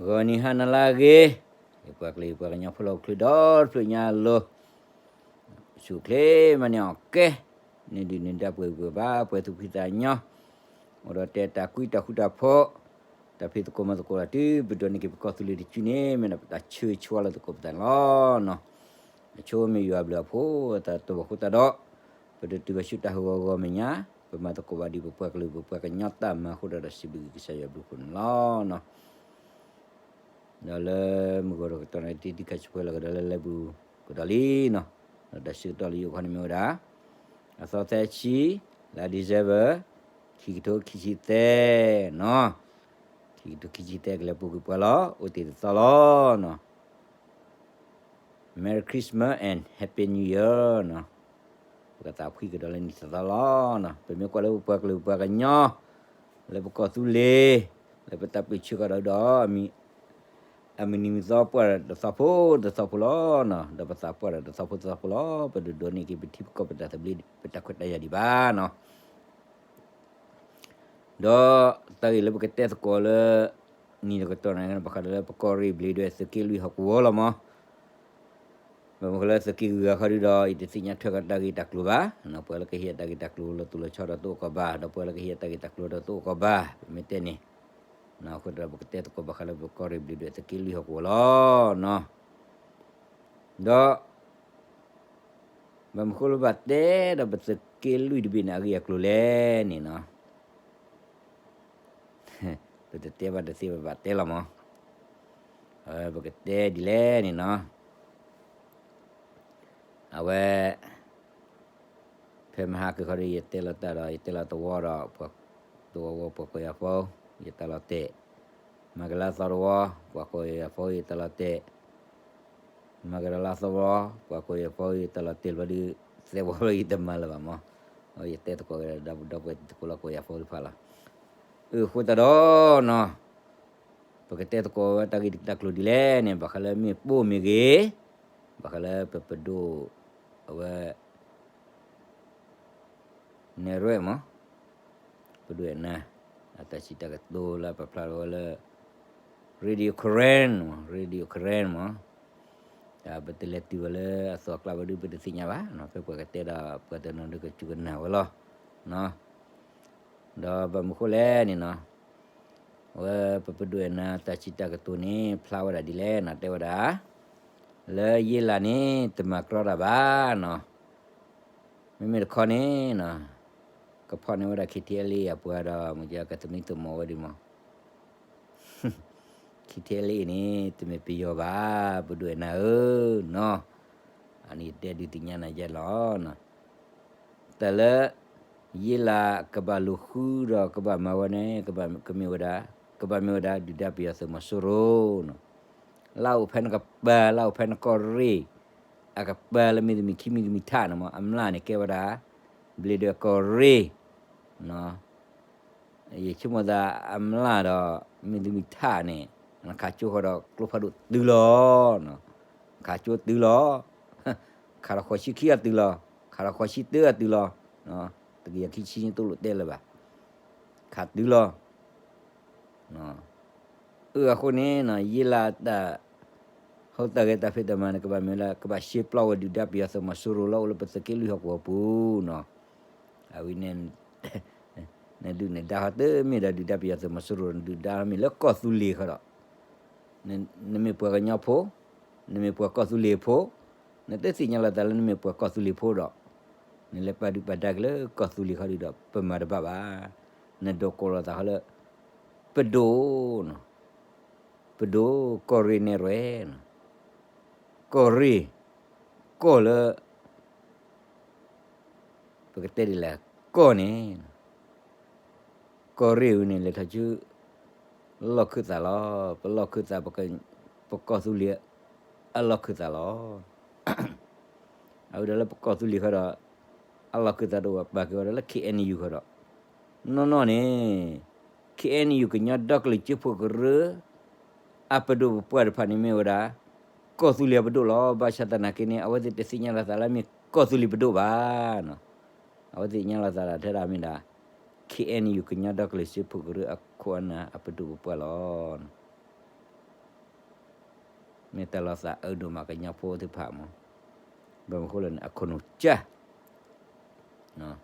ဂီၤနံၤဟါနၤလၢအဂ့ၤ, ယပှၤကလုာ်ယပှၤကညီဖိလၢဟီၣ်ခိၣ်ချၢဒီတဖျၢၣ်ညါအလိၤ, ဆူၣ်ချ့မၤန့ၢ်အီၣ်ကဲ, န့ၢ်ဒုၣ်န့ၢ်ဒါပှဲၤဂံၢ်ပှဲၤဘါ ပှဲၤသူၣ်ဖှံသးညီ, အိၣ်ဒီးတဲတၢ်ကွံတၢ်ဃူတၢ်ဖိး, တၢ်ဖံးသကိးမၤသကိးလီၤ တုၤပဒိးန့ၢ်က့ၤပကီၢ်သူလ့ၤတစုန့ၣ် မ့ၢ်ဒၣ်ပတၢ်ဆၢဂ့ၤဆၢဝါလၢသကိးပသးန့ၣ်လီၤ. အဆိမ့ၢ်ယွၤအဘျုးအဖှိၣ် အတၢ်တိၢ်ဘၣ်ဃိသတးဒီး, ပတတုၤဘၣ်ဆူတၢ်ဟးဂီၤဂီၤမဲာ်ညါ, ပမၤသကိးဘၣ်ဒ်ပပှၤကလုာ်ပပှၤကညီတၢ်မၤအဃိဒီး စံးဘျုးကစၢ်ယွၤဘျုးဖှိၣ်န့ၣ်လီၤ. ဒီးလၢမုၢ်ဂီၤတကတီၢ်န့ၣ် တံၤတံၤခါဆူၣ်ပှဲၤလီၤကဒီးလၢလဲၤပူၤကဒီးလံနီၤ, ဒီးတၢ်ဆၢကတီၢ်လၢယိၤခီန့ၣ်မ့ၢ်ဝဲဒၣ်, အသီသၢဆံ, လါ December, ခံကထိခံဆံသၢနီၤ, ခံကထိခံဆံသၢကလဲၤပူၤကွံာ်ပှၤလီၤ အိၣ်တ့ၢ်တသီလီၤနီၤ. Merry Christmas and Happy New Yearနီၤ, ပကသးဖှံကဒီးလၢနံၣ်တသီလီၤနီၤ. ပမ့ၢ်ကွၢ်လၢပပှၤကလုာ်ပှၤကညီ, လၢပကီၢ်သူလ့ၤ, လၢပတၢ်ပၢဆှၢကဒီးဒီး, အမုၢ်နံၤမုၢ်သီပှၢ်ဒီးတသီဖိတသီဖိလီၤနီၤ, ဒီးပသးပှၢ်ဒီးတသီဖိတသီဖိလီၤ. ပတဒိးန့ၢ်က့ၤပထံပကီၢ်ပတၢ်သဘျ့ ပတၢ်ခွဲးတၢ်ယာ်ဒံးဘၣ်နီၤ. ဒီးတၢ်ဂ့ၢ်လၢပကတဲသကိးလၢ နံၤတကတီၢ်န့ၣ် ဘၣ်ဃးဒီးလၢပကီၢ်ရ့ၣ်ဘျ့းဒွဲၣ်သုးက့လွံၢ်ဟီၣ်ကဝီၤလီၤမး. ဘၣ်မနုၤဃိလၢသုးက့ဂုၤဂၤခီဒုဒီး ယတသ့ၣ်ညါထွဲဃီတၢ်ဂ့ၢ်တၢ်ကျိၤဘၣ်, ပှၤလၢကဟ့ၣ်တၢ်ဂ့ၢ်တၢ်ကျိၤလီၤတိၢ်လီၤဆီဒီးတအိၣ်ကီးဘၣ်, ဒီးပှၤလၢကဟ့ၣ်တၢ်ဂ့ၢ်တၢ်ကျိၤဒီးတအိၣ်ကီးဘၣ်, ပမ့ၢ်တဲန့ၣ်, အဃိဒီးပကတဲသကိးဘၣ်ဃးလၢပကီၢ်ရ့ၣ်ဘျ့းဒွဲၣ်သုးက့လွံၢ်ဟီၣ်ကဝီၤလီၤနီၤ. ဒီး ဘၣ်မနုၤဃိလၢဘၣ်တဲဒီးပသုးက့လွံၢ်တဘ့ၣ်န့ၣ် အဂ့ၢ်အကျိၤလဲၣ်န့ၣ်နီၤ, ပတတဲဘၣ်တသ့ဘၣ် ဘၣ်တဲလီၤမး. ပကတဲဒ်လဲၣ်န့ၣ်နီၤ, အဝဲ ဖဲမဟါကခီဒီး ယတဲလီၤတၢ်ဒီး ယတဲလီၤတဝီဒီး တဝီဝီပှၤကိးယၤဖိ ယတၢ်လီၤတဲာ်, မၤကလါသီတဝီ ပှၤကိးယၤဖိ ယတၢ်လီၤတဲာ်, မၤကလါသီဝီ ပှၤကိးယၤဖိ ယတၢ်လီၤတဲာ်လီၤဒုး သၢဝီလၢယတမၤလၢၤဘၣ်မး. ယတဲသကိးကဒီးဒီပုၢ်ဒီဝဲၢ်တံၤသကိးလၢကိးယၤဖိတဖၣ်လီၤ. အဃိသတးဒီးနီၤ, ပကတဲသကိးဝဲတၢ်ဂ့ၢ်တၢ်ကျိၤဒ်လဲၣ်န့ၣ် ဘၣ်ဃးလၢမ့ၣ်ပိၢ်မ့ၢ်ဂ့ၤ, ဘၣ်ဃးလၢပပဒိၣ် အဝဲ နဲၣ်ရွဲၣ်မး, ပဒိၣ်အဲၣ်နၤ အတၢ်စံးတၢ်ကတိၤလၢပဖျါထီၣ်ဝဲလၢ Radio Karen မး, Radio Karen မး, တၢ်ပတလဲၤတုၤဝဲလၢအသီအကျါဝဲဒုး ပတသ့ၣ်ညါဘၣ်, ဖဲပှၤကတဲဒီး ပှၤတနီၤဒုးကစူၢ်ကနာ်ဝဲလီၤ. ဒီးဘၣ်မနုၤဃိလဲၣ်န့ၣ်နီၤ, အဝဲပပဒိၣ်အဲၣ်နၤတၢ်စံးတၢ်ကတိၤန့ၣ် ဖျါဝဲဒၣ်ဒ်လဲၣ်နီၤ, တဲဝဲဒၣ် လၢယ့လးန့ၣ် တမၤကြီတၢ်ဘၣ်နီၤ. မ့မ့ၢ်တခီန့ၣ်နီၤ, ကဖီၣ်န့ၢ်ဝဲဒၣ် KTLA အပှၤဒီး မ့ၢ်ကသမံသမိးဝဲဒံးမး. KTLA န့ၣ် တမ့ၢ်ပယီၤဘၣ် ပဒိၣ်အဲၣ်နၤဧၢနီၤ. အန့ၣ်တဲဒုးသ့ၣ်ညါနၤယဲလီၤ. တၢ်လၢ ယ့လးကဘၣ်လူၤဃုဒီးကဘၣ်မၤဝဲန့ၣ် ကမ့ၢ်ဝဲဒၣ်, ကဘၣ်မ့ၢ်ဝဲဒၣ် ဒုၣ်ဒါပယီၤသုးမီၤစိရိၤနီၤ. လၢအိၣ်ဖဲနကပၤ လၢအိၣ်ဖဲနကီၢ်ရ့ၣ် အကပၤလၢမ့ၢ်တမံၤခံမံၤတမံၤထးန့ၣ်မး အမျးန့ၣ်ကဲဝဲဒၣ် ဘျ့းဒွဲၣ်ကီၢ်ရ့ၣ် ယဆိကမိၣ်သးအမျးဒီး မ့ၢ်တမံၤထးန့ၣ် နခးကၠိဃီဒီးကျိဖးဒိၣ်တုၤလီၤ. ခးကၠိတုၤလီၤ. ခးဒီးဃိးဆံခံအတုၤလီၤ. ခးဒီးဃိးဆံတၢအတုၤလီၤ. တကယၤခံဆံညါတလိာ်တဲလၢၤဘၣ်. ခးတုၤလီၤ. အဃိန့ၣ် ယ့လးတၢ် ဟီၣ်တၢ်ဂဲၤတၢ်ဖံးတၢ်မၤန့ၣ် ကဘၣ်မ့ၢ်လၢ ကဘၣ်ရှဲပျီဝဲဒုၣ်ဒါပယီၤသုးမီၤစိရိၤလၢအိၣ်လၢပသုးက့လွံၢ်ဟီၣ်ကဝီၤပူၤနီၤ. အဝဲန့ၣ် နဒုၣ်နဒါဟီတမ့ၢ်ဒီးဒုၣ်ဒါပယီၤသုးမီၤစိရိၤ နဒုၣ်ဒါမ့ၢ်လၢကီၢ်သူလ့ၤဃီဒီး နမ့ၢ်ပှၤကညီဖိ, နမ့ၢ်ပှၤကီၢ်သူလ့ၤဖိ, နတသ့ၣ်ညါလီၤသးလၢနမ့ၢ်ပှၤကီၢ်သူလ့ၤဖိဒီး နလဲၤပာ်ဒုၣ်ပာ်ဒါက့ၤလၢကီၢ်သူလ့ၤဃီဒီး ပမၤတဘၣ်ဘၣ်. နဒိးကိးလီၤသးဃီလၢ ပဒိၣ်နီၤ, ပဒိၣ်ကီၢ်ရ့ၣ်နဲၣ်ရွဲၣ်နီၤ, ကီၢ်ရ့ၣ် ကီၢ်လၢ ပကတဲဒ်လဲၣ် ကီၢ်န့ၣ် ကီၢ်ရ့ၣ်ဝဲန့ၣ် လဲၤထီၣ်ဆူ လီၢ်ခၢၣ်သးလီၤ. ပလီၢ်ခၢၣ်သး ပကီၢ်သူလ့ၤ အလီၢ်ခၢၣ်သးလီၤ. အဝဲဒၣ်လၢပကီၢ်သူလ့ၤဃီဒီး အလီၢ်ခၢၣ်သးဒီး ပပာ်က့ၤဝဲဒၣ်လၢ ခ့ၣ်အဲၣ်ယူၣ် ဃီဒီး နီၢ်နီၢ်န့ၣ် ခ့ၣ်အဲၣ်ယူၣ် ကညီဒီကလုာ်စၢဖှိၣ်ကရၢ အပဒိၣ်ပပှၢ်တဖၣ်န့ၣ်မ့ၢ်ဝဲဒၣ် ကီၢ်သူလ့ၤအပဒိၣ်လီၤ. ဘၣ်ဆၣ်သနာ်က့န့ၣ် အဝဲသ့ၣ်တသ့ၣ်ညါလီၤသးလၢမ့ၢ်ကီၢ်သူလ့ၤပဒိၣ်ဘၣ်. အဝဲသ့ၣ်ညါလီၤသးဒီးထဲဒၣ်မ့ၢ်ဒၣ် ခ့ၣ်အဲၣ်ယူၣ် ကညီဒီကလုာ်စၢဖှိၣ်ကရၢအခိၣ်အနၢ်အပဒိၣ်ပပှၢ်လီၤ. မ့ၢ်တၢ်လီၤသးအၢဒိၣ်မးကညီဖိသ့ၣ်တဖၣ်မး, ဘၣ်မနုၤဃိလဲၣ်န့ၣ် အခိၣ်နူာ်ကၢ်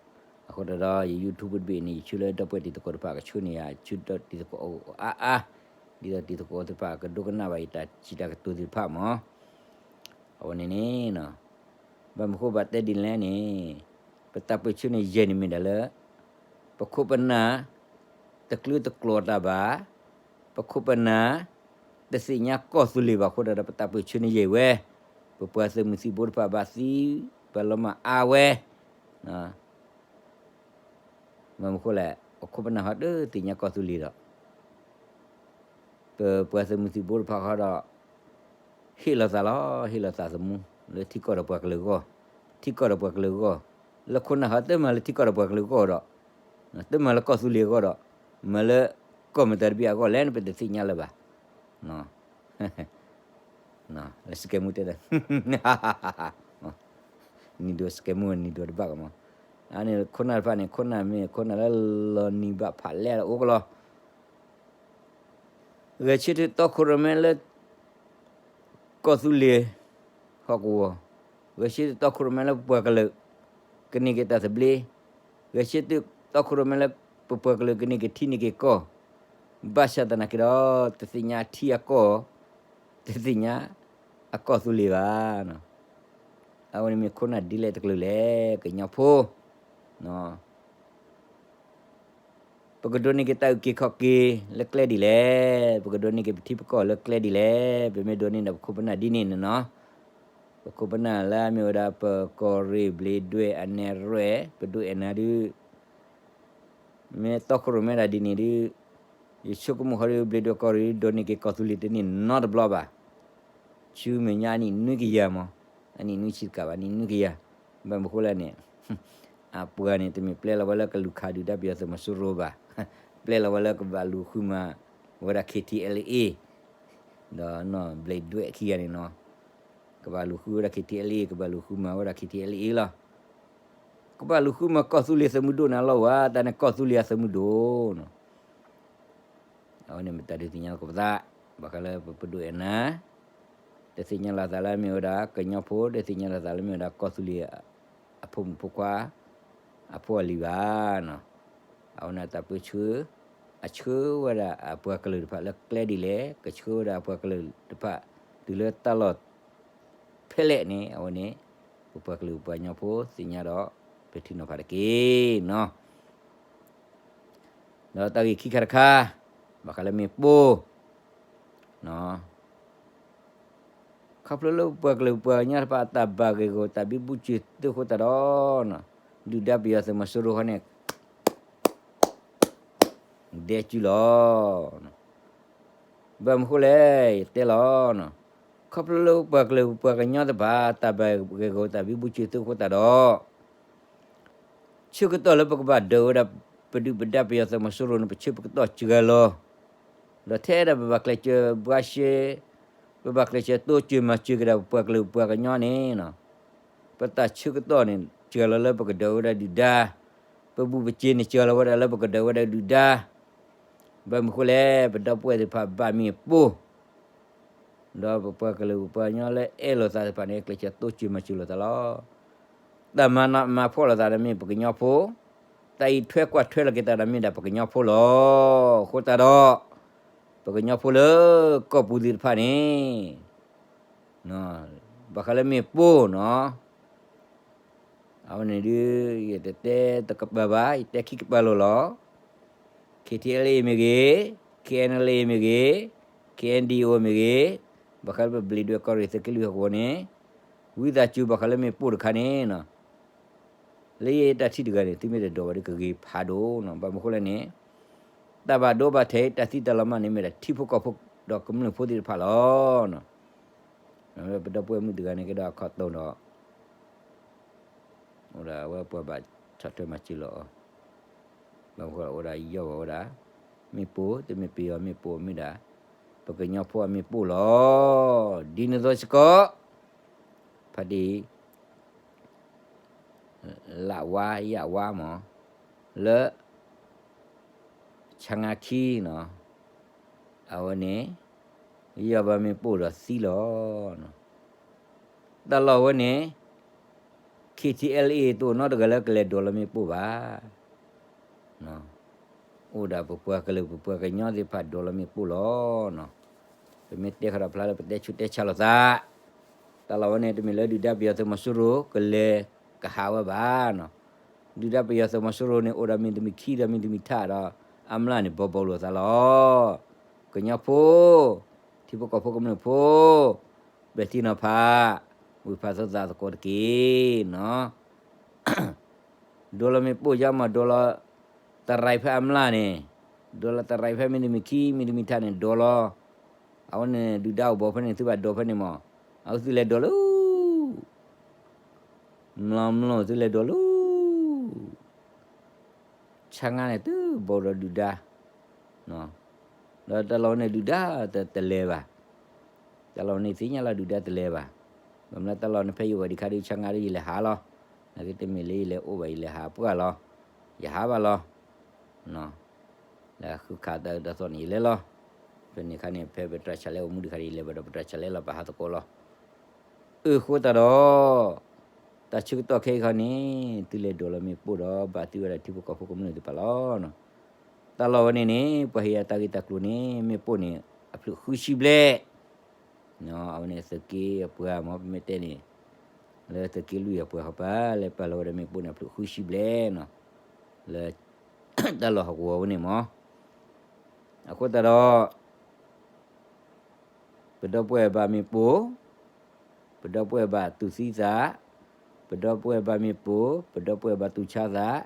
အဃိတဒီး ယ YouTube တဘ့ၣ်န့ၣ် ယဆၢလၢဒီပုၢ်ဝဲၢ်တံၤသကိးတဖၣ် ကဆၢန့ၢ်ယၤ ဆၢဒီးတံၤသကိးအါအါ, ဒ်သိးတံၤသကိးသ့ၣ်တဖၣ် ကဒိကနၣ်ဘၣ်ယတၢ်စံးတၢ်ကတိၤသ့ၣ်တဖၣ်မး, အဝဲန့ၣ်န့ၣ် ဘၣ်မနုၤဃိဘၣ်တဲဒ်လဲၣ်န့ၣ်, ပတၢ်ပၢၢ်ဆၢန့ၣ်ယဲၢ်န့ၣ်မ့ၢ်ဒၣ်လၢ ပခိၣ်ပနၢ် တကျၢၤတကျိၤတၢ်ဘၣ်, ပခိၣ်ပနၢ် တသ့ၣ်ညါကီၢ်သူလ့ၤဘၣ်အဃိဒီး ပတၢ်ပၢၢ်ဆၢန့ၣ်ယဲၢ်ဝဲ, ပပှၤသုးမုၢ်သံၣ်ဘိတဖၣ်ဘၣ်သံ, ဘၣ်လီၤမၢ်အါဝဲ ဘၣ်မနုၤဃိလဲၣ်, ပခိၣ်ပနၢ်ဟီတသ့ၣ်ညါကီၢ်သူလ့ၤဒီး ပပှၤသုးမုၢ်သံၣ်ဘိတဖၣ်ဃီဒီး ဟ့ၣ်လီၤသးလီၤ, ဟ့ၣ်လီၤသးသမူ လၢထံကီၢ်ဒီးပှၤကလုာ်အဂီၢ်, ထံကီၢ်ဒီးပှၤကလုာ်အဂီၢ်, လၢခိၣ်နၢ်ဟီတမၤလၢထံကီၢ်ဒီးပှၤကလုာ်အဂီၢ်ဒီး, တမၤလၢကီၢ်သူလ့ၤအဂီၢ်ဒီး, မၤလၢကီၢ်မတၤတဘ့ၣ်အဂီၢ်လဲၣ်န့ၣ် ပတသ့ၣ်ညါလၢၤဘၣ်. လၢစကဲမူတဲဒီး နံၤဒိးစကဲမူ နံၤဒိးတဘၣ်ကမး, အန့ၣ်ခိၣ်နၢ်တဖၣ်န့ၣ် ခိၣ်နၢ်မ့ၢ်ခိၣ်နၢ်လၢလီၤနံၤဘၣ်ဖးလဲၢ်လၢအအိၣ်ကလီၤ, ဂဲၤဆၢထၢၣ်တီခိၣ်ရိၣ်မဲလၢ ကီၢ်သူလ့ၤ ဟီၣ်ကဝီၤ, ဂဲၤဆၢထၢၣ်တီခိၣ်ရိၣ်မဲလၢပပှၤကလုာ်, ကန့ၢ်က့ၤတၢ်သဘျ့, ဂဲၤဆၢထၢၣ်တီခိၣ်ရိၣ်မဲလၢပပှၤကလုာ်ကန့ၢ်က့ၤထံန့ၢ်က့ၤကီၢ်, ဘၣ်ဆၣ်သနာ်က့ဒီး တသ့ၣ်ညါထံအကီၢ်, တသ့ၣ်ညါအကီၢ်သူလ့ၤဘၣ်. အဝဲန့ၣ်မ့ၢ်ခိၣ်နၢ်ဒ်လဲၣ်တကလုာ်လဲၣ် ကညီဖိ ပကဒိးန့ၢ်က့ၤတၢ်အုၣ်က့ၤခီၣ်က့ၤလၢကျဲဒ်လဲၣ်, ပကဒိးန့ၢ်က့ၤပထံပကီၢ်လၢကျဲဒ်လဲၣ်, ပမ့ၢ်ဒိးန့ၢ်ဒီးပခိၣ်ပနၢ်ဒ်န့ၣ်န့ၣ်နီၤ, ပခိၣ်ပနၢ်လၢအမ့ၢ်ဝဲဒၣ်ပကီၢ်ရ့ၣ် ဘျံးဒွဲၣ် အနဲၣ်ရွဲၣ် ပဒိၣ်အဲၣ်နၤဒုး မ့ၢ်တီခိၣ်ရိၣ်မဲဒၣ်ဒ်န့ၣ်ဒုး, ယဆိကမိၣ်ဃီဒီး ဘျံးဒွဲၣ်ကီၢ်ရ့ၣ်ဒိးန့ၢ်က့ၤကီၢ်သူလ့ၤတန့ၢ်နီတဘျီဘၣ်. ဆူမဲာ်ညါအနံၣ်နွံကယၤမး, အနံၣ်နွံဆံတကးဘၣ် အနံၣ်နွံကယၤ, ဘၣ်မနုၤဃိလဲၣ်န့ၣ်, အပှၤန့ၣ် တမ့ၢ်ပျဲလီၤဝဲလၢကလူၤခးဒုၣ်ဒါပယီၤသုးမီၤစိရိၤဘၣ်, ပျဲလီၤဝဲလၢကဘၣ်လူၤဃုမၤဝဲဒၣ် KTLA ဒီးနီၢ်ဘျံးဒွဲၣ်ခံဂၤန့ၣ်နီၤ, ကဘၣ်လူၤဃုဝဲဒၣ် KTLA ကဘၣ်လူၤဃုမၤဝဲဒၣ် KTLA လီၤ. ကဘၣ်လူၤဃုမၤကီၢ်သူလ့ၤသုးမုၢ်ဒိၣ်န့ၣ်လီၤဝဲ, တၢ်န့ၣ်ကီၢ်သူလ့ၤအသုးမုၢ်ဒိၣ်နီၤ. အဝဲန့ၣ်မ့ၢ်တၢ်ဒုးသ့ၣ်ညါလီၤကပသး, ဘၣ်ဃးလၢပပဒိၣ်အဲၣ်နၤ, တသ့ၣ်ညါလီၤသးလၢအမ့ၢ်ဝဲဒၣ်ကညီဖိ, တသ့ၣ်ညါလီၤသးလၢအမ့ၢ်ဝဲဒၣ်ကီၢ်သူလ့ၤအဖိမုၣ်ဖိခွါ အဖိအလံၤဘၣ်နီၤ. အဝဲန့ၣ်တၢ်ပၢဆှၢ, အဆှၢဝဲဒၣ်အပှၤကလုာ်တဖၣ်လၢကျဲဒ်လဲၣ်, ကဆှၢဝဲဒၣ်အပှၤကလုာ်တဖၣ်တုၤလၢတၢ်လီၢ်ဖဲလဲၣ်န့ၣ် အဝဲန့ၣ် ပပှၤကလုာ်ပပှၤကညီဖိသ့ၣ်ညါဒီး ပထံၣ်နီၤဖးတက့ၢ်နီၤ. ဒီးတၢ်ဂ့ၢ်ခံခါတခါ, ဘၣ်ဃးလၢမ့ၣ်ပိၢ် ခီဖျိလၢပပှၤကလုာ်ပပှၤကညီတဖၣ်အတၢ်ဘၣ်ဂ့ၢ်ဂီၢ်တၢ်ဘံဘူစၢၤသုးအဃိသတးဒီး, ဒုၣ်ဒါပယီၤသုးမီၤစိရိၤဃီန့ၣ် ဒဲကၠူလီၤ. ဘၣ်မနုၤဃိလဲၣ် ယတဲလီၤ, ခီဖျိလၢပပှၤကလုာ်ပပှၤကညီတဖၣ် တၢ်ဘၣ်ဂ့ၢ်ဂီၢ်တၢ်ဘံဘူစၢၤသုးအဃိသတးဒီး ဆၢကတီၢ်လၢပကဘၣ်ဒၢးဝဲဒၣ် ပဒုၣ်ပဒါပယီၤသုးမီၤစိရိၤန့ၣ် ပဆၢပကတီၢ်စှၤလီၤ. ဒီးထဲဒၣ်ပဘၣ်ကျဲးစၢးဘှါရှဲ, ပဘၣ်ကျဲးစၢးတိစၢၤမၤစၢၤက့ၤဒၣ်ပပှၤကလုာ်ပပှၤကညီန့ၣ်, ပတၢ်ဆၢကတီၢ်န့ၣ် စှၤလီၤလၢပကဒၢးဝဲဒၣ်ဒုၣ်ဒါ, ပဘူးပစ့ၤန့ၣ် စှၤလီၤဝဲဒၣ်လၢပကဒၢးဝဲဒၣ်ဒုၣ်ဒါ. ဘၣ်မနုၤဃိလဲၣ် ပဒီပုၢ်ဝဲၢ်သ့ၣ်တဖၣ်ဘၣ်မ့ၣ်ပိၢ် ဒီးပပှၤကလုာ်ပပှၤကညီလၢအဲၣ်လိာ်သးသ့ၣ်တဖၣ်န့ၣ် ကျဲးစၢးတိစၢၤမၤစၢၤလိာ်သးလီၤ. တၢ်မၤနးမၤဖှီၣ်လိာ်သးဒီးမ့ၢ်ပကညီဖိ, တၢ်အံးထွဲကွၢ်ထွဲလိာ်က့ၤသးဒီးမ့ၢ်ဒၣ်ပကညီဖိလီၤ. အဃိသတးဒီး ပကညီဖိလၢကီၢ်ပူၤသ့ၣ်တဖၣ်န့ၣ် ဘၣ်ဃးလၢမ့ၣ်ပိၢ်နီၤ အဝဲန့ၣ်ဒုး ယတတဲတကပၤဘၣ်, ယတဲခံကပၤလိၤလီၤ. KTLA မ့ၢ်ဂ့ၤ, KNLA မ့ၢ်ဂ့ၤ, KNDO မ့ၢ်ဂ့ၤ, ဘၣ်ဃးလၢပဘျံးဒွဲၣ်ကီၢ်ရ့ၣ်သုးက့လွံၢ်ဟီၣ်ကဝီၤန့ၣ်, ဝံသးစူၤဘၣ်ဃးလၢမ့ၣ်ပိၢ်တခါန့ၣ်နီၤ လၢယတၢ်ထံၣ်တဂၤန့ၣ် သုမ့ၢ်တဒိးဘၣ်ဒီးကဂ့ၤဖးဒိၣ်နီၤ. ဘၣ်မနုၤဃိလဲၣ်န့ၣ်, တၢ်ဘၣ်ဒိဘၣ်ထံးတၢ်သံတၢ်လီၤမၢ်န့ၣ် မ့ၢ်ဒၣ်ထံဖိကီၢ်ဖိဒီးကမျၢၢ်ဖိသ့ၣ်တဖၣ်လီၤ. ပဒီပုၢ်ဝဲၢ်မုၣ်တဂၤန့ၣ်ကဒီးအခီၣ်တီဒီး အိၣ်ဒၣ်ဝဲပှၤဘၣ်ဆီၣ်ထွဲမၤစၢၤလီၤအီၤ, ဘၣ်မနုၤဃိအိၣ်ဒၣ်ယီၢ်ဂီၤဝဲဒၣ်, မ့ၣ်ပိၢ် တမ့ၢ်ပယီၤမ့ၣ်ပိၢ်မ့ၢ်ဒၣ်, ပကညီဖိအမ့ၣ်ပိၢ်လီၤ. ဒ်န့ၣ်အသိးစ့ၢ်ကီး ဖါတံၢ် လၣ်ဝါယၣ်ဝါမး, လၢ ဆါငါခံနီၤ, အဝဲန့ၣ် ယီၢ်ဘၣ်မ့ၣ်ပိၢ်ဒီးသံလီၤ. တၢ်လီၢ်ဝဲန့ၣ် ခ့ထံအဲလ်အ့ တအိၣ်နီတဂၤလၢကလဲၤဒိးလီၤမ့ၣ်ပိၢ်ဘၣ်. အိၣ်ဒၣ်ပပှၤကလုာ်ပပှၤကညီသ့ၣ်တဖၣ်ဒိးလီၤမ့ၣ်ပိၢ်လီၤ. ပမ့ၢ်တဲဃီဒီးဖျါလၢပတဲဆူးတဲဆါလိာ်သး, တၢ်လီၢ်ဝဲန့ၣ် တမ့ၢ်လၢဒုၣ်ဒါပယီၤသုးမီၤစိရိၤကလဲၤကဟးဝဲဘၣ်နီၤ. ဒုၣ်ဒါပယီၤသုးမီၤစိရိၤန့ၣ် အိၣ်ဒီးမံၤတမံၤခံဒီးမံၤတမံၤထးဒီး အမျးန့ၣ် ဘီဘီလိာ်သးလီၤ. ကညီဖိ, ထံဖိကီၢ်ဖိကမျၢၢ်ဖိ, ပဲာ်ထံနီၤဖး, ဝံၢ်ဖးသိသးသကိးတက့ၢ်နီၤ. ဒိးလီၤမ့ၣ်ပိၢ်ယါမး ဒိးလီၤတရံးဖဲအမျးန့ၣ်, ဒိးလီၤတရံးဖဲမံၤတမံၤခံ မံၤတမံၤထးန့ၣ် ဒိးလီၤ. အဝဲန့ၣ်ဒုၣ်ဒါအိၣ်ဘီဖဲန့ၣ် သုဘၣ်ဒိးဖဲန့ၣ်မး, အဝဲသုလဲၤဒိးလၢ မျီမျီသုလဲၤဒိးလၢ ဆါငါန့ၣ် တဘီဒီးဒုၣ်ဒါ, ဒီးတၢ်လီၢ်ဝဲန့ၣ်ဒုၣ်ဒါတလဲၤဘၣ်. တၢ်လီၢ်ဝဲန့ၣ်သ့ၣ်ညါလီၤဒုၣ်ဒါတလဲၤဘၣ်. ဘၣ်မနုၤတၢ်လီၢ်န့ၣ်ဖဲယအိၣ်ဝဲဒံးခါဒုး ဆါငါဒုးယလဲၤဟးလီၤ. နာ်က့တမ့ၢ်လၢယလဲၤအိၣ်ဘၣ် ယလဲၤဟးပှၢ်လီၤ. ယဟးဘၣ်လီၤ. လၢဃုခးတၢ်အၢတၢ်သီန့ၣ်ယလဲၤလီၤ. ဖဲန့ၣ်ခါန့ၣ် ဖဲပတြၢၤဆၣ်လဲအိၣ်မူဒံးခါန့ၣ် ယလဲၤဘၣ်ဒီးပတြၢၤဆၣ်လဲလီၤ ပဟးသကိးလီၤ. အဃိသတးဒီး တၢ်ဆၢကတီၢ်ခဲအံၤခီန့ၣ် သုလဲၤဒိးလီၤမ့ၣ်ပိၢ်ဒီး ဘၣ်သုဝဲဒၣ်ထံဖိကီၢ်ဖိကမျၢၢ်သ့ၣ်တဖၣ်လီၤ. တၢ်လီၢ်ဝဲန့ၣ်န့ၣ် ပှၤဟ့ၣ်ယၤတၢ်ဂ့ၢ်တၢ်ကျိၤန့ၣ် မ့ၣ်ပိၢ်န့ၣ် အဖျၢၣ်ဃုဆံဘျဲၣ် အဝဲန့ၣ်သုးက့အပှၤမ့ၢ်ပမ့ၢ်တဲန့ၣ် လၢသုးက့လွံၢ်အပှၤဃီပၤ လဲၤပာ်လီၤဝဲဒၣ်မ့ၣ်ပိၢ်န့ၣ် အဖျၢၣ်ဃုဆံဘျဲၣ်နီၤ လၢ တၢ်လီၢ်ဟီၣ်ကဝီၤဝဲန့ၣ်မး. အဃိသတးဒီး ပဒီပုၢ်ဝဲၢ်ဘၣ်မ့ၣ်ပိၢ်, ပဒီပုၢ်ဝဲၢ်ဘၣ်တူၢ်သံသး, ပဒီပုၢ်ဝဲၢ်ဘၣ်မ့ၣ်ပိၢ်, ပဒီပုၢ်ဝဲၢ်ဘၣ်တူၢ်ဆါသး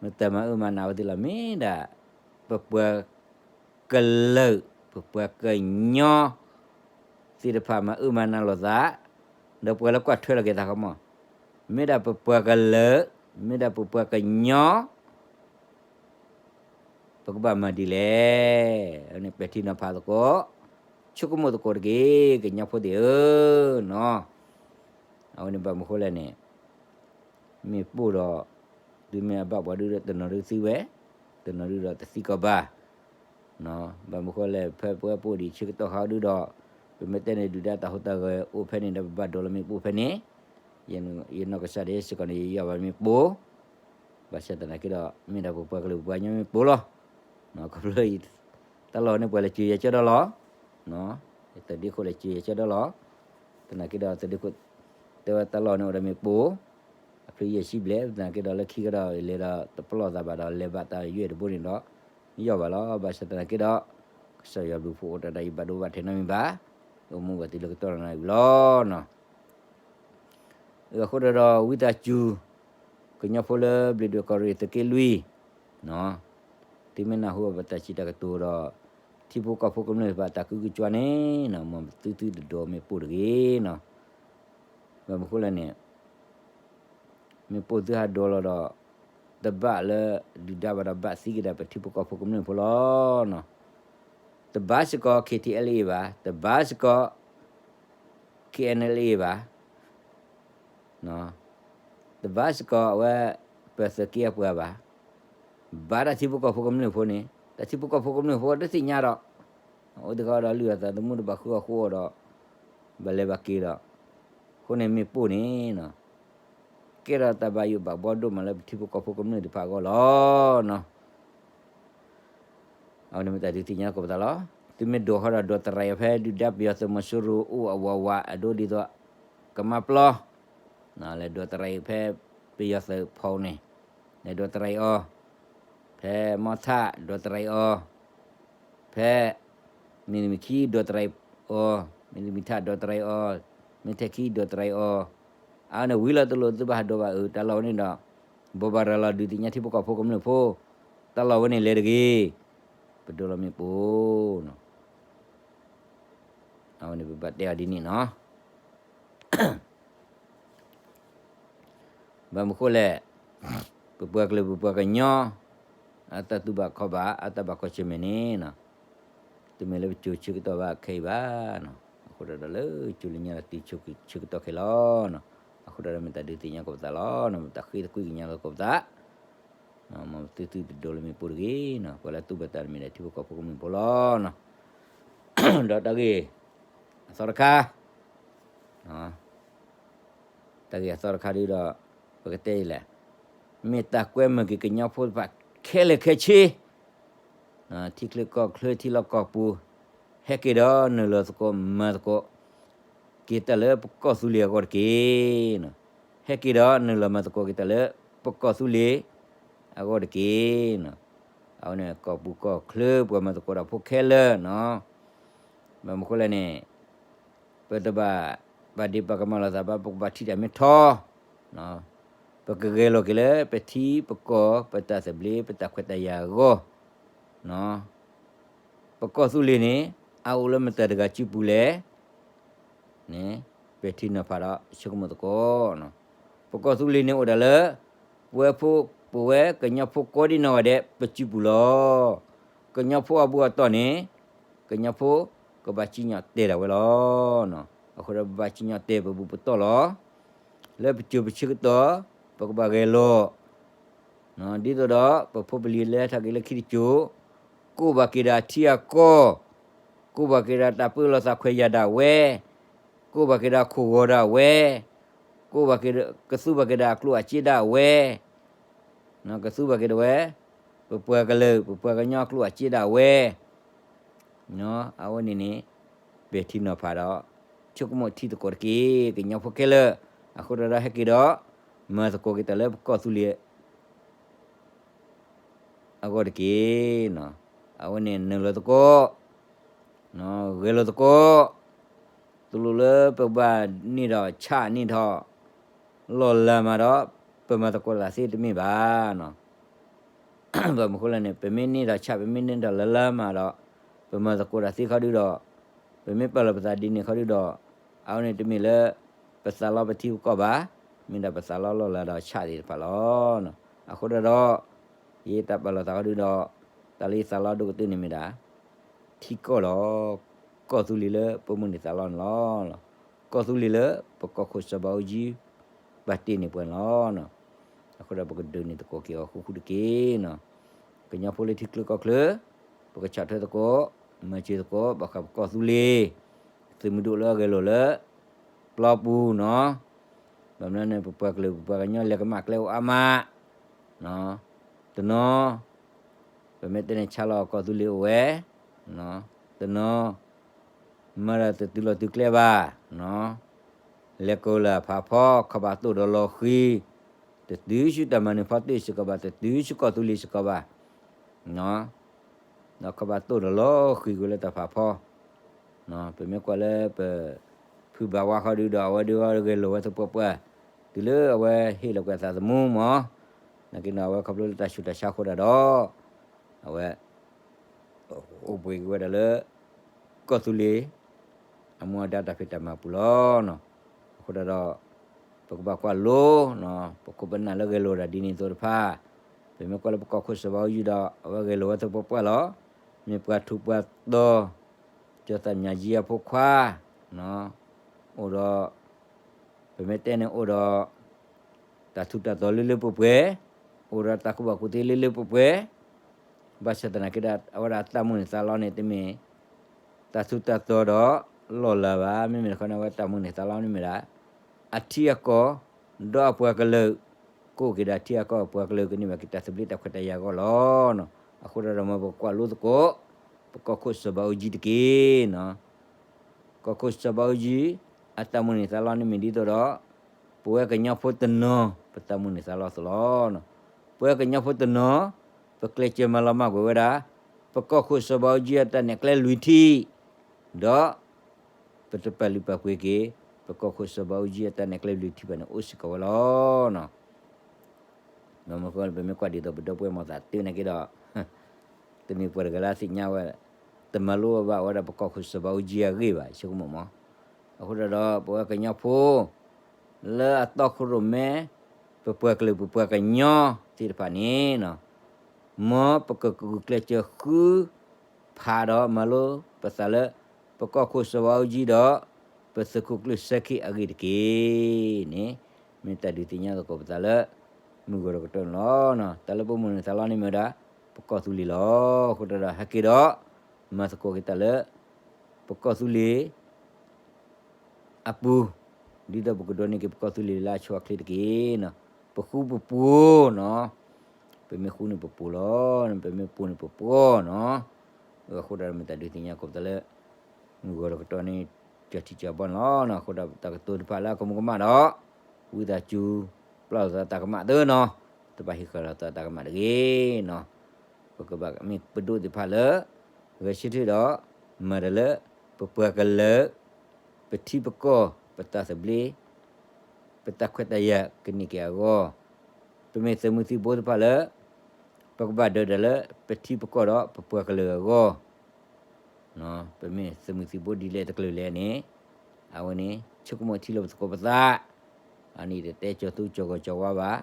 မ့ၢ်တမၤအၢမၤနးဝဲသ့ၣ်လီၤ. မ့ၢ်ဒၣ် ပပှၤကလုာ် ပပှၤကညီ သ့ၣ်တဖၣ်မၤအၢမၤနးလိာ်သး, ဒီးပှၤလၢကွၢ်ထွဲလီၤက့ၤသးခီမး, မ့ၢ်ဒၣ်ပပှၤကလုာ်, မ့ၢ်ဒၣ်ပပှၤကညီ ပကဘၣ်မၤဒ်လဲၣ်. ပဲာ်ထံနီၤဖးသကိး, ဆိကမိၣ်သကိးတက့ၢ် ကညီဖိသ့ၣ်ဧၢနီၤ. အဝဲန့ၣ်ဘၣ်မနုၤဃိလဲၣ်န့ၣ် မ့ၣ်ပိၢ်ဒီး သုမ့ၢ်အဘၣ်ပှၤဒုဒီးတနီၤဒုသံဝဲ, တနီၤဒုဒီးတသံကီးဘၣ်. ဘၣ်မနုၤဃိလဲၣ် ဖဲပဝဲပအိၣ်ဒံးဆၢကတီၢ်ခါဒုဒီး ပမ့ၢ်တဲန့ၣ်ဒုၣ်ဒါတၢ်ဟူးတၢ်ဂဲၤအိၣ်ဖဲန့ၣ်ဒီး ပဘၣ်ဒိးလီၤမ့ၣ်ပိၢ်ဖဲန့ၣ်, ယနီၢ်ကစၢ်ဒၣ်စ့ၢ်ကီးန့ၣ် ယယီၢ်ဘၣ်မ့ၣ်ပိၢ် ဘၣ်ဆၣ်သနာ်က့ဒီး မ့ၢ်ဒၣ်ပပှၤကလုာ်ပပှၤကညီမ့ၣ်ပိၢ်လီၤ. ခီဖျိ တၢ်လီၢ်န့ၣ်ပှၤလဲၤစၢၤယၤကၠီဒီလီၤ. သုးဒ့ခိၣ်လဲၤစၢၤယၤကၠီဒီလီၤ. သနာ်က့ဒီးသုးဒ့ခိၣ် တဲဝဲတၢ်လီၢ်န့ၣ်အိၣ်ဒီးမ့ၣ်ပိၢ် အဖျၢၣ်ယဲၢ်ဆံဘျဲၣ်, သနာ်က့ဒီးလၢခံကဒီး လဲၤဒီးတပလီၢ်သးဘၣ်ဒီး လဲၤဘၣ်တၢ်ယွဲၢ်တဘိန့ၣ်ဒီး ယီၢ်ဘၣ်လီၤ. ဘၣ်ဆၣ်သနာ်က့ဒီး ကစၢ်ယွၤဘျုးဖှိၣ်အိၣ်တၢ်ဒီး ယဘၣ်ဒိဘၣ်ထံးနီတမံၤဘၣ်, အိၣ်မူဘၣ်သုလၢကတီၢ်နၣ်ရံၣ်ဝံၤလီၤ. အဃိဒီး ဝံသးစူၤ ကညီဖိလၢဘျံးဒွဲၣ်ကီၢ်ရ့ၣ်သုးက့လွံၢ်, သုမ့ၢ်နၢ်ဟူဘၣ်ပတၢ်စံးတၢ်ကတိၤဒီး ထံဖိကီၢ်ဖိကမျၢၢ်တဖၣ်တၢ်ကူကူကၠွါန့ၣ် မ်သုသုတဒိးမ့ၣ်ပိၢ်တဂ့ၤနီၤ. ဘၣ်မနုၤဃိလဲၣ်န့ၣ် မ့ၣ်ပိၢ်သုဟးဒိးလီၤဒီး တဘၣ်လၢဒုၣ်ဒါဘၣ်ဒီး ဘၣ်သံက့ၤဒၣ်ပထံဖိကီၢ်ဖိကမျၢၢ်ဖိလီၤ. တဘၣ်စ့ၢ်ကီး ခ့ထံအဲလ်အ့ဘၣ်, တဘၣ်စ့ၢ်ကီး ခ့ၣ်အဲၣ်အဲလ်အ့ဘၣ်, တဘၣ်စ့ၢ်ကီးအဝဲ ပသုးက့အပှၤဘၣ်, ဘၣ်တၢ်ထံဖိကီၢ်ဖိကမျၢၢ်ဖိန့ၣ် တၢ်ထံဖိကီၢ်ဖိကမျၢၢ်ဖိတသ့ၣ်ညါဒီး အိၣ်သ့ၣ်ဃီဒီးလုၢ်အသးသမူတဘၣ်ဃုအဃိဒီး ဘၣ်လဲၤဘၣ်က့ၤဒီး အဃိန့ၣ်မ့ၣ်ပိၢ်န့ၣ် ကဲထီၣ်တၢ်ဘၣ်ယိၣ်ဘၣ်ဘှီဒိၣ်မးလၢပထံဖိကီၢ်ဖိကမျၢၢ်တဖၣ်အဂီၢ်လီၤ. အဝဲန့ၣ်မ့ၢ်တၢ်ဒုးသ့ၣ်ညါသကိးပသးလီၤ. သုမ့ၢ်ဒိးဃီဒီးဒိးတရံးအီၤဖဲဒုၣ်ဒါပယီၤသုးမီၤစိရိၤအိၣ်အဝးဝးအဒိဒ်သိး ကမါပျီ လဲၤဒိးတရံးအီၤဖဲပယီၤသုးဖီန့ၣ် လဲၤဒိးတရံးအီၤ, ဖဲမီထးဒိးတရံးအီၤ, ဖဲ မံၤတမံၤခံဒိးတရံးအီၤ, မံၤတမံၤထးဒိးတရံးအီၤ, မ့ၢ်ထဲခံဒိးတရံးအီၤ, အဝဲန့ၣ်ဝံၤလီၤတလိၣ်သုဘၣ်ဟးဒိးဘၣ်အၢ တၢ်လီၢ်ဝဲန့ၣ်ဒီး ဘိးဘၣ်ရၤလီၤဒုးသ့ၣ်ညါထံဖိကီၢ်ဖိကမျၢၢ်ဖိ, တၢ်လီၢ်ဝဲန့ၣ်လဲၤတဂ့ၤ, ပဒိးလီၤမ့ၣ်ပိၢ်နီၤ. အဝဲန့ၣ်ပဘၣ်တဲအီၤဒ်န့ၣ်နီၤ. ဘၣ်မနုၤဃိလဲၣ်, ပပှၤကလုာ်ပပှၤကညီ အတၢ်တူၢ်ဘၣ်ခီၣ်ဘၣ် အတၢ်ဘၣ်ကွၢ်ဆၢၣ်မဲာ်န့ၣ် တမ့ၢ်လၢပစိၤဆၢကတီၢ်ဘၣ်ခဲအံၤဘၣ်နီၤ. အဃိဒီးလၢစိၤလၢညါလီၤတုၤဆၢကတီၢ်ခဲလီၤနီၤ. အဃိဒီးမ့ၢ်တၢ်ဒုးသ့ၣ်ညါသကိးပသးလီၤ. မ့ၢ်တၢ်ဃ့သကွံာ်ကညးသကိးပသး မ်သုသုတဒိးလီၤမ့ၣ်ပိၢ်တဂ့ၤနီၤ. ပှၤလၢတူၢ်ဘၣ်တၢ်တမံၤဒီးထံဖိကီၢ်ဖိကမျၢၢ်ဖိလီၤနီၤ. ဒီးတၢ်ဂ့ၢ်အသီတခါ, တၢ်ဂ့ၢ်အသီတခါဒုဒီး ပကတဲအံၤလဲၣ်, မ့ၢ်တၢ်ကွဲမုာ်က့ၤကညီဖိတဖၣ်ခဲလၢာ်ခဲဆ့, ထံချၢကီၢ်ချၢထံလီၢ်ကီၢ်ပူၤ, ဟဲက့ၤဒီးနုာ်လီၤသကိးမၤသကိး က့ၤတၢ်လၢပကီၢ်သူလ့ၤအဂီၢ်တက့ၢ်. ဟဲက့ၤဒီးနုာ်လီၤမၤသကိးက့ၤတၢ်လၢပကီၢ်သူလ့ၤအဂီၢ်တက့ၢ်. အဝဲန့ၣ်ကီၢ်ပူၤကီၢ်ချၢပှၤမၤသကိးတၢ်ဖိခဲလၢာ်နီၤ, ဘၣ်မနုၤဃိလဲၣ်န့ၣ် ပတဘၣ်ပာ်ဒ့ၣ်ပာ်ကမၣ်လိာ်သးဘၣ် ပကဘၣ်ထံၣ်တၢ်မ့ၢ်ထီ, ပကဂဲၤလိာ်က့ၤလၢပထံပကီၢ် ပတၢ်သဘျ့ ပတၢ်ခွဲးတၢ်ယာ်အဂီၢ်, ပကီၢ်သူလ့ၤန့ၣ် အအိၣ်လၢမတၤတဂၤစုပူၤလဲၣ်န့ၣ် ပထံၣ်နီၤဖးဒီးဆိကမိၣ်သကိး, ပကီၢ်သူလ့ၤန့ၣ်အိၣ်ဒၣ်လၢ ပဝဲဖိ ပဝဲကညီဖိကိးဒံနီၢ်ဂၤဒဲး ပစုပူၤလီၤ. ကညီဖိအဘူးအတီၢ်န့ၣ် ကညီဖိကဘၣ်စံၣ်ညီၣ်တဲာ်ဒၣ်ဝဲလီၤ. အဃိဒီးပဘၣ်စံၣ်ညီၣ်တဲာ်ပဘူၣ်ပတီၢ်လီၤ. လၢပစိၤပဆၢကတီၢ် ပကဘၣ်ဂဲၤလိာ် ဒ်သိးဒီးပဖိပလံၤလဲၤထီၣ်က့ၤလၢခံတစိၤ ကိးဘၣ်က့ၤဒီးအထံအကီၢ်, ကိးဘၣ်က့ၤဒီးတၢ်ပၢလီၤသးခွဲးယာ်ဒၣ်ဝဲ, ကိးဘၣ်က့ၤဒီးခိၣ်ဂီၤဒၣ်ဝဲ, ကိးဘၣ်က့ၤဒီး ကသူဘၣ်က့ၤဒီးအကျိၣ်အစ့ဒၣ်ဝဲ, ကသူဘၣ်က့ၤဒၣ်ဝဲ ပပှၤကလုာ် ပပှၤကညီအကျိၣ်အစ့ဒၣ်ဝဲ, အဝဲန့ၣ်န့ၣ် ပထံၣ်နီၤဖးဒီး ဆိကမိၣ်ထံသကိးတက့ၢ် ကညီဖိခဲလၢာ်, အဃိဒီးဟဲက့ၤဒီး မၤသကိးက့ၤတၢ်လၢပကီၢ်သူလ့ၤ အဂီၢ်တက့ၢ်. အဝဲန့ၣ်နုာ်လီၤသကိး, ဂဲၤလိာ်သကိး, တလိၣ်လၢပဘၣ်န့ၢ်ဒီးဆၣ်န့ၢ်ထီၣ် လီၢ်လၤမးဒီး ပမၤသကိးတၢ်သ့တမ့ၢ်ဘၣ်. ဘၣ်မနုၤဃိလဲၣ်န့ၣ် ပမ့ၢ်န့ၢ်ထီၣ်ဆၣ် ပမ့ၢ်န့ၢ်ထီၣ်လၤလၤမးဒီး ပမၤသကိးတၢ်သ့ခီဒုဒီး ပမ့ၢ်ပာ်လီၤပသးဒ်န့ၣ်ခီဒုဒီး အဝဲန့ၣ်တမ့ၢ်လၢ ပသးလီပထံပကီၢ်ဘၣ်, မ့ၢ်ဒၣ်ပသးလီလီၢ်လၤဒီးဆၣ်သ့ၣ်တဖၣ်လီၤ. အဃိဒီး ယတၢ်ပာ်လီၤသးခီဒုဒီး တၢ်လၢယသးလီဒိၣ်ကတၢၢ်န့ၣ်မ့ၢ်ဒၣ် ထံကီၢ်ဒီး ကီၢ်သူလ့ၤလၢပမိၢ်န့ၢ်သးလီန့ၣ်လီၤ. ကီၢ်သူလ့ၤလၢပကီၢ်ခိၣ်စီၤဘးအူကၠံ ဘၣ်တ့ၢ်န့ၢ်ပှၤန့ၣ်လီၤ. အဃိဒီးပကဒုးန့ၢ်သကိးက့ၤအီၤဃူဃူတက့ၢ်. ကညီဖိလၢထံချၢကီၢ်ချၢ ပကဆီၣ်ထွဲသကိး မၤစၢၤသကိး ဘၣ်ဃးပကီၢ်သူလ့ၤ သုးမုၢ်ဒိၣ်လၢအဂဲၤလိာ်လၢ ပျီပူၤနီၤ. ဘၣ်မနုၤန့ၣ် ပပှၤကလုာ် ပပှၤကညီလဲၤကမၣ်ကျဲအိၣ်အါမး တနီၤ ပမ့ၢ်တဲန့ၣ် ဆါလီၤကီၢ်သူလ့ၤအိၣ်ဝဲ, တနီၤ မၤတၢ်တတုၤလီၤတုၤကျဲဘၣ်, လဲၤကိးလၢအဖးဖီ ခီဘၣ်တိၢ်ဒီးလီၤဃံၤ, တတုၤဆူတၢ်မၤနၢၤဖီတၢၣ်စ့ၢ်ကီးဘၣ်, တတုၤဆူကီၢ်သူလ့ၤစ့ၢ်ကီးဘၣ်, ဒီးခီဘၣ်တိၢ်ဒီးလီၤဃံၤကွံာ်လၢတၢ်ဖးဖီ, ပမ့ၢ်ကွၢ်လၢပ ဖုဘၣ်ဝါဃီဒုဒီး အဝဲဒုဂဲၤလိာ်ဝဲသပှၢ်ပှၢ်, တုၤလၢအဝဲဟ့ၣ်လီၤကွံာ်အသးသမူမး, နာ်က့န့ၣ်အဝဲခီဖျိလၢတၢ်ဆူးတၢ်ဆါအဃိဒၣ်ဒီး အဝဲ အိၣ်ဘှံးက့ၤဝဲဒၣ်လၢ ကီၢ်သူလ့ၤ အမူအဒါတၢ်ဖံးတၢ်မၤပူၤလီၤ. အဃိဒၣ်ဒီး ပကဘၣ်ကွၢ်လိ ပခိၣ်ပနၢ်လၢဂဲၤလိာ်တၢ်ဒ်န့ၣ်အသိးတဖၣ်, ပမ့ၢ်ကွၢ်လၢပကီၢ်ခိၣ်စီၤဘးအူကၠံဒီး အဝဲဂဲၤလိာ်ဝဲသပှၢ်ပှၢ်လီၤ. မ့ၢ်ပှၤထူးပှၤတီၤ ကၠီၤသးညၣ်ယံအဖိခွါ အိၣ်ဒီး ပမ့ၢ်တဲန့ၣ်အိၣ်ဒီး တၢ်ထူးတၢ်တီၤလၢလၢပှဲၤပှဲၤ, အိၣ်ဒီးတၢ်ကူၣ်ဘၣ်ကူၣ်သ့လၢလၢပှဲၤပှဲၤ, ဘၣ်ဆၣ်သနာ်က့ဒီး အဝဲဒၣ်အတၢ်မုၢ်န့ၢ်သးလီန့ၣ် တမ့ၢ် တၢ်ထူးတၢ်တီၤဒီးလီၢ်လၤဘၣ်. မ့မ့ၢ်တခီန့ၣ် အဝဲတၢ်မုၢ်န့ၢ်သးလီန့ၣ်မ့ၢ်ဒၣ် အထံအကီၢ် ဒီးအပှၤကလုာ် ကအိၣ်က့ၤဒီးအထံအကီၢ် အပှၤကလုာ်ကန့ၢ်ဘၣ်က့ၤတၢ်သဘျ့တၢ်ခွဲးတၢ်ယာ်အဂီၢ်လီၤ. အဃိဒီး မ်ပကကွၢ်လိသကိး ပကီၢ်ခိၣ်စီၤဘးအူကၠံတက့ၢ်. ကီၢ်ခိၣ်စီၤဘးအူကၠံ အတၢ်မုၢ်န့ၢ်သးလီန့ၣ်မ့ၢ်ဒ်သိးဒီး ပဝဲကညီဖိတနီၤ ပတၢ်မုၢ်န့ၢ်သးလီအသိးလီၤ. ပဝဲကညီဖိတနီၤ ပကျဲးစၢးမၤလီၤမၢ်ကွံာ်ဝဲဒၣ် ပကီၢ်ခိၣ်စီၤဘးအူကၠံအတၢ်နဲၣ်ကျဲလွံၢ်ထံၣ် ဒီး ပတပာ်လုၢ်ပာ်ပှ့ၤက့ၤ ပကီၢ်ခိၣ်စီၤဘးအူကၠံအတၢ်နဲၣ်ကျဲလွံၢ်ထံၣ်ဘၣ်န့ၣ် အိၣ်စ့ၢ်ကီးဝဲလီၤ. ပမ့ၢ်ကွၢ်ဒ်သိးပဒီပုၢ်ဝဲၢ်မၤသးတၢ်နာ်က့ဒီး တမ့ၢ်ပှၤတဂၤလၢအသ့ၣ်ညါဝဲ တမၤလိဘၣ်ဝဲဒၣ်ပကီၢ်ခိၣ်စီၤဘးအူကၠံအဂ့ၢ်ဘၣ် ဆိကမိၣ်မး. အဃိဒီး ပဝဲကညီဖိ လၢအတီခိၣ်ရိၣ်မဲ ပပှၤကလုာ်ပပှၤကညီသ့ၣ်တဖၣ်န့ၣ် မ်ပကဂုာ်ကျဲးစၢးဃု ဖးဒီးမၤလိပသးလၢ ပကီၢ်ခိၣ်စီၤဘးအူကၠံဒီး ပသုးခိၣ်ကျၢၢ်စဲခ့ၣ်အဂ့ၢ်တက့ၢ်န့ၣ် မ့ၢ်တၢ်ဒုးသ့ၣ်ညါသကိးပသးလၢ မုၢ်ဂီၤတကတီၢ်န့ၣ်လီၤ. တၢ်လၢပမိၢ်န့ၢ်သးလီန့ၣ်မ့ၢ်ဝဲဒၣ် ပကီၢ်သူလ့ၤလီၤ. အဃိဒီး ဟဲက့ၤဒီး မၤသကိးက့ၤတၢ်လၢ ပကီၢ်သူလ့ၤ အပူၤ, ဒ်သိးပကဒိးန့ၢ်က့ၤပကီၢ်သူလ့ၤလၢအဆိအချ့တက့ၢ်နီၤ. ပဃူပပူၤနီၤ, ပမ့ၢ်ဃူန့ၣ်ပပူၤလီၤ, ပမ့ၢ်ပူၤန့ၣ်ပပူၤနီၤ. အဃိဒီးမ့ၢ်တၢ်ဒုးသ့ၣ်ညါကိးပသးလၢ မုၢ်ဂီၤတကတီၢ်န့ၣ် ကၠီထံကၠီဘီန့ၣ်လီၤ. အဃိဒီးတၢ်ကတိၤတဖၣ်လၢအကမူကမၣ်ဒီး ဝံသးစူၤ ပျၢ်လီၤသးတၢ်ကမၣ်သ့နီၤ, တဘၣ်ဟ့ၣ်ဃာ်လီၤသးတၢ်ကမၣ်တဂ့ၤနီၤ. ပကဘၣ်မ့ၢ်ပဒိၣ်သ့ၣ်တဖၣ်လၢ ဂဲၤဆၢထၢၣ်ဒီး မၤတၢ်လၢ ပပှၤကလုာ် ပထံပကီၢ် ပတၢ်သဘျ့ ပတၢ်ခွဲးတၢ်ယာ်ကန့ၢ်က့ၤအဂီၢ်, ပမ့ၢ်သုးမုၢ်သံၣ်ဘိသ့ၣ်တဖၣ်လၢ ပကဘၣ်ဒၢးတၢ်လၢပထံပကီၢ်ဒီးပပှၤကလုာ်အဂီၢ်, ပမ့ၢ်သုးမုၢ်သံၣ်ဘိဒ်လဲၣ်တကလုာ်လဲၣ်န့ၣ် အဝဲန့ၣ် ဆိကမိၣ်ထံလၢပသကိးပသး, အန့ၣ်တတဲကၠီၤသူကၠီၤဂီၤကၠီၤဝါဘၣ်.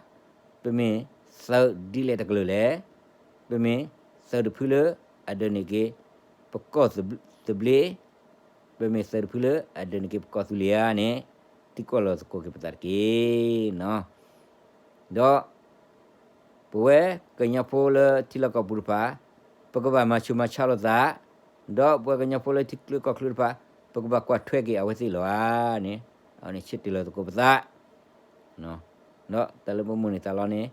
ပမ့ၢ်သုးဒ်လဲၣ်တကလုာ်လဲၣ်, ပမ့ၢ်သုးတဖုလၢအဒၢးန့ၢ်က့ၤ ပကီၢ်သဘျ့, ပမ့ၢ်သုးတဖုလၢအဒၢးန့ၢ်က့ၤပကီၢ်သူလ့ၤဧါန့ၣ် သံကွၢ်လီၤသကိးက့ၤပသးတက့ၢ်နီၤ. ဒီး ပဝဲကညီဖိလၢထံလီၢ်ကီၢ်ပူၤတဖၣ် ပကဘၣ်မၤဆူးမၤဆါလိာ်သး, ဒီးပဝဲကညီဖိလၢထံချၢကီၢ်ချၢတဖၣ် ပကဘၣ်ကွၢ်ထွဲက့ၤအဝဲသ့ၣ်လီၤဧါန့ၣ် အဝဲန့ၣ်ဆၢတဲာ်လီၤသကိးပသး ဒီးတၢ်လၢပမိၣ်န့ၢ်သးလီန့ၣ်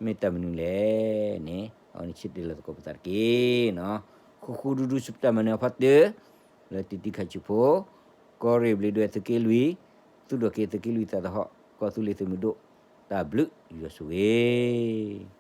မ့ၢ်တၢ်မနုၤလဲၣ်န့ၣ် အဝဲန့ၣ်ဆၢတဲာ်လီၤသကိးပသးတက့ၢ်နီၤ. ဃူဃူဒူဒူဆူပတၢ်မၤနၢၤအဖီတၢၢ် လၢတံတံခါဆူဖိ ကီၢ်ရ့ၣ်ဘျ့းဒွဲၣ်သုးက့လွံၢ် သူၣ်ဒိၣ်က့ၤသုးက့လွံၢ်သးသဟီၣ် ကီၢ်သူလ့ၤသုးမုၢ်ဒိၣ် တၢ်ဘျုးယွၤဆိၣ်ဂ့ၤ